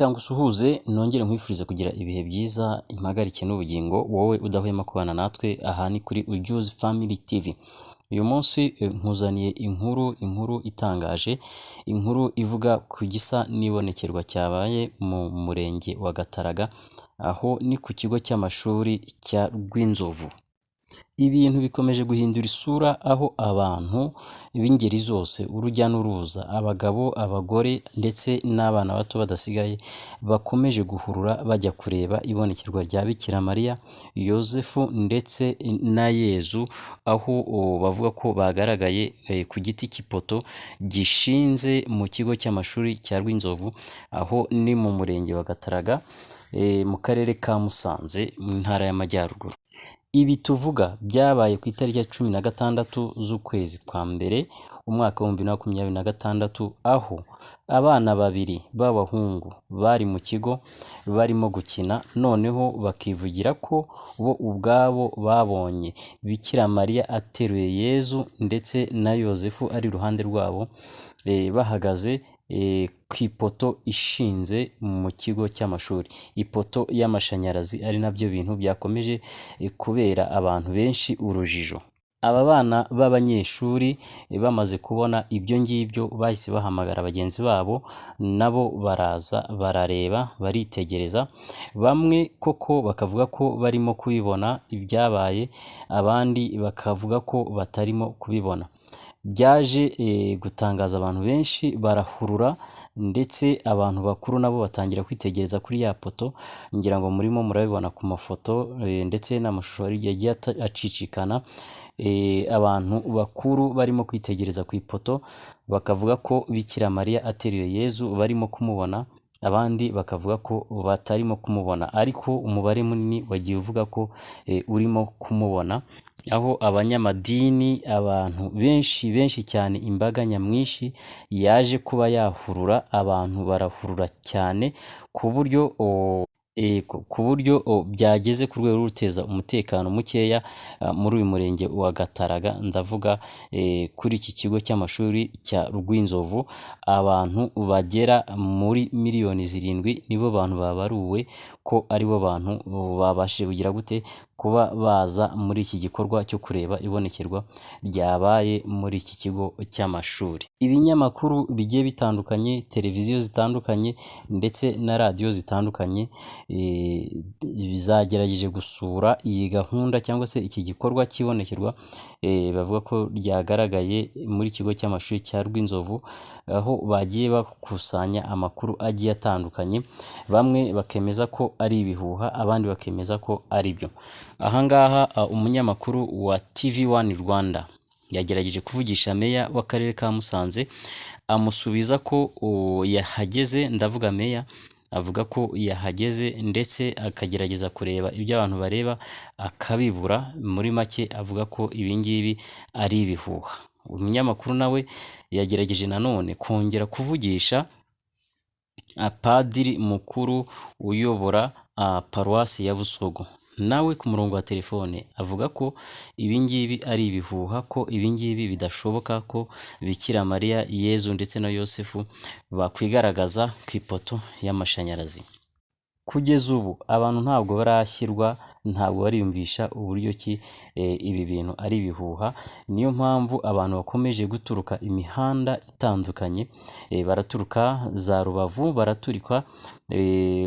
Reka ngusuhuze nongere nkwifurize kugira ibihe byiza, impagarike n'ubugingo, wowe udahwema kubana natwe. Aha ni kuri Ujuzi Family TV. Uyu munsi nkuzaniye inkuru itangaje, inkuru ivuga ku gisa n'ibonekerwa cyabaye mu murenge wa Gataraga, aho ni ku kigo cy'amashuri cya Rwinzovu. Ibintu bikomeje guhindura isura, aho abantu b'ingeri zose, urujya n'uruza, abagabo, abagore ndetse n'abana bato badasigaye, bakomeje guhurura bajya kureba ibonekerwa rya Bikira Mariya, Yozefu ndetse na Yezu, aho bavuga ko bagaragaye ku giti cy'ipoto gishinze mu kigo cy'amashuri cya Rwinzovu, aho ni mu murenge wa Gataraga, mu karere ka Musanze, mu ntara y'Amajyaruguru. Ibi tuvuga byabaye ku itariki ya 16 z'ukwezi kwa mbere, umwaka wa 2026, aho abana babiri b'abahungu bari mu kigo barimo gukina, noneho bakivugira ko bo ubwabo babonye Bikira Mariya ateruye Yezu ndetse na Yozefu ari iruhande rwabo, bahagaze ku ipoto ishinze mu kigo cy'amashuri, ipoto y'amashanyarazi, ari nabyo bintu byakomeje kubera abantu benshi urujijo. Aba bana b'abanyeshuri bamaze kubona ibyo ngibyo, bahise bahamagara bagenzi babo, nabo baraza barareba, baritegereza, bamwe koko bakavuga ko barimo kubibona ibyabaye, abandi bakavuga ko batarimo kubibona. Byaje gutangaza abantu benshi, barahurura, ndetse abantu bakuru nabo batangira kwitegereza kuri ya poto. Ngira ngo murimo murabibona ku mafoto ndetse n'amashusho yagiye acicikana, abantu bakuru barimo kwitegereza ku ipoto, bakavuga ko Bikira Mariya ateruye Yezu barimo kumubona, abandi bakavuga ko batarimo kumubona, ariko umubare munini wagiye uvuga ko urimo kumubona, aho abanyamadini, abantu benshi benshi cyane, imbaga nyamwinshi yaje kuba yahurura, abantu barahurura cyane ku buryo byageze ku rwego rwo guteza umutekano mukeya muri uyu murenge wa Gataraga. Ndavuga kuri iki kigo cy'amashuri cya Rwinzovu. Abantu bagera muri miliyoni 7 nibo bantu babaruwe ko aribo bantu babashije kugira gute, kuba baza muri iki gikorwa cyo kureba ibonekerwa ryabaye muri iki kigo cy'amashuri. Ibinyamakuru bigiye bitandukanye, televiziyo zitandukanye ndetse na radiyo zitandukanye zagerageje gusura iyi gahunda cyangwa se iki gikorwa cy'ibonekerwa bavuga ko ryagaragaye muri kigo cy'amashuri cya Rwinzovu, aho bagiye bakusanya amakuru agiye atandukanye, bamwe bakemeza ko ari ibihuha, abandi bakemeza ko ari byo. Ahangaha umunyamakuru wa TV One Rwanda yagerageje kuvugisha meya w'akarere ka Musanze, amusubiza ko yahageze. Ndavuga meya, avuga ko yahageze ndetse akagerageza kureba ibyo abantu bareba akabibura. Muri make avuga ko ibingibi ari ibihuha. Umunyamakuru nawe yagerageje nanone kongera kuvugisha padiri mukuru uyobora paruwasi ya Busogo, nawe ku murongo wa telefone avuga ko ibingibi ari ibihuha, ko ibingibi bidashoboka ko Bikira Mariya, Yezu ndetse na Yosefu bakwigaragaza ku ipoto y'amashanyarazi. Kugeza ubu abantu ntabwo barashyirwa, ntabwo bariyumvisha uburyo ki ibi bintu ari ibihuha. Niyo mpamvu abantu bakomeje guturuka imihanda itandukanye, baraturuka za Rubavu, baraturika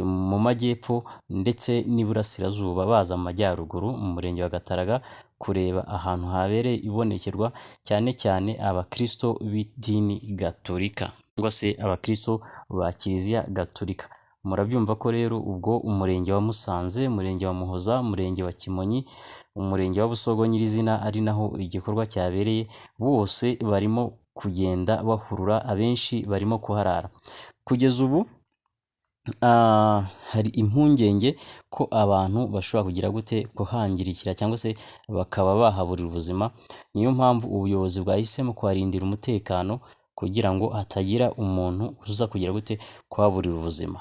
mu majyepfo ndetse n'iburasirazuba, baza mu majyaruguru mu murenge wa Gataraga kureba ahantu habereye ibonekerwa, cyane cyane abakristo b'idini gatolika cyangwa se abakristo ba Kiliziya Gatolika. Murabyumva ko rero ubwo umurenge wa Musanze, umurenge wa Muhoza, umurenge wa Kimonyi, umurenge wa Busogo nyirizina ari naho igikorwa cyabereye, bose barimo kugenda bahurura, abenshi barimo kuharara. Kugeza ubu hari impungenge ko abantu bashobora kugira gute, kuhangirikira cyangwa se bakaba bahaburira ubuzima. Niyo mpamvu ubuyobozi bwahisemo kuharindira umutekano kugira ngo hatagira umuntu uza kugira gute, kuhaburira ubuzima.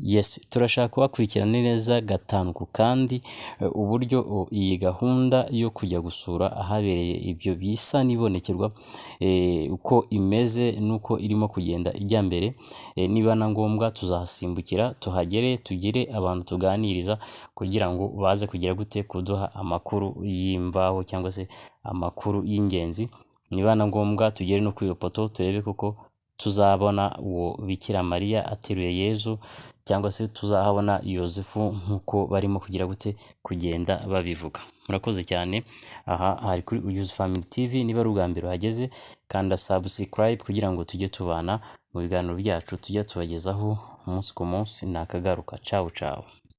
Yes, turashaka kubakurikirana neza gatanu ku kandi uburyo iyi gahunda yo kujya gusura ahabereye ibyo bisa n'ibonekerwa uko imeze n'uko irimo kugenda ijya mbere. Niba na ngombwa tuzahasimbukira tuhagere, tugire abantu tuganiriza kugira ngo baze kugira gute, kuduha amakuru y'imvaho cyangwa se amakuru y'ingenzi. Niba na ngombwa tugere no kuri iyo poto turebe koko tuzabona uwo Bikira Mariya ateruye Yezu, cyangwa se tuzahabona Yozefu nk'uko barimo kugira gute, kugenda babivuga. Murakoze cyane, aha hari kuri Ujuzi Family TV. Niba ari ubwa mbere uhageze, kanda subscribe kugira ngo tujye tubana mu biganiro byacu tujya tubagezaho umunsi ku munsi. Nakagaruka, ciao ciao.